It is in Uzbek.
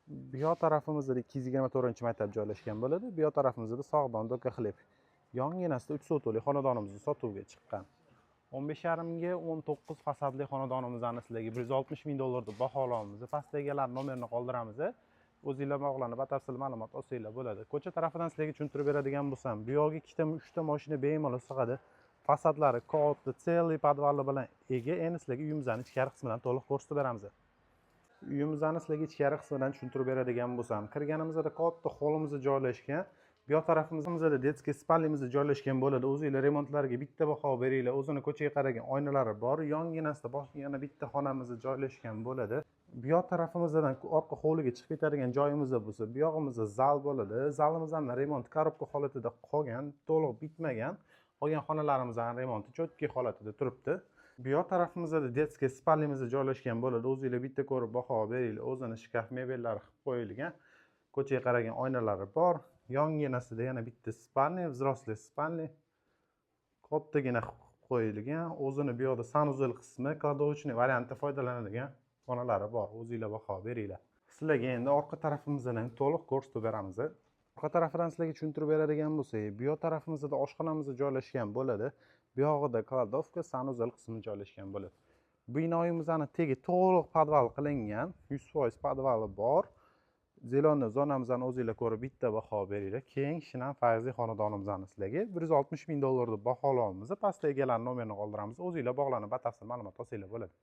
Bu yoq tarafimizda 224-maktab joylashgan bo'ladi. Bu yoq tarafimizda Sog'don, Doka Xleb. Yonginasida 3 sotixli xonadonimizni sotuvga chiqqan. 15,5 ga 19 fasadli xonadonimizni sizlarga 160 ming dollar deb baholayapmiz. Pastda egalar nomerini qoldiramiz. O'zinglar bog'lanib batafsil ma'lumot olsanglar bo'ladi. Ko'cha tarafidan sizlarga tushuntirib beradigan bo'lsam, bu yoqga ikkita, uchta mashina bemalol sig'adi. Fasadlari katta, целый podvali bilan ega. Endi sizlarga uyimizni ichkari qismidan to'liq ko'rsatib beramiz. Uyimizni sizlarga ichkari qismidan tushuntirib beradigan bo'lsam, kirganimizda katta holimiz joylashgan. Bu yoq tarafimizda детский спальня miz joylashgan bo'ladi. O'zinglar remontlariga bitta baho beringlar. O'zini ko'chaga qaragan oynalari bor. Yonginasida boshqa yana bitta xonamiz joylashgan bo'ladi. Bu yoq tarafimizdan orqa hovliga chiqib ketadigan joyimizda bo'lsa, bu yog'imizda zal bo'ladi. Zalimizdan remont коробка holatida qolgan, to'liq bitmagan. Qolgan xonalarimizning remonti чёткий holatida turibdi. Bu yoq tarafimizda детский спальня miz joylashgan bo'ladi. O'zinglar bitta ko'rib baho beringlar. O'zini shkaf mebellari qilib qo'yilgan. Ko'chaga qaragan oynalari bor. Yonginasida yana bitta спальня, взрослый спальня. Kattagina qilib qo'yilgan. O'zini bu yoqda санузел qismi, кладовочный variantda foydalanadigan xonalari bor. O'zinglar baho beringlar. Sizlarga endi orqa tarafimizdan to'liq ko'rsatib beramiz. Orqa tarafidan sizlarga tushuntirib beradigan bo'lsak, bu yoq tarafimizda oshxonamiz joylashgan bo'ladi. Bu yog'ida кладовка, санузел qismi joylashgan bo'ladi. Binoyimizni tegi to'liq podval qilingan, 100% podvali bor. Зелёный zonamizni o'zinglar ko'rib bitta baho beringlar. Keng, shinam, fayzli xonadonimizni sizlarga 160 ming dollar deb baholayapmiz. Pastda egalar nomerini qoldiramiz. O'zinglar bog'lanib batafsil ma'lumot olsanglar bo'ladi.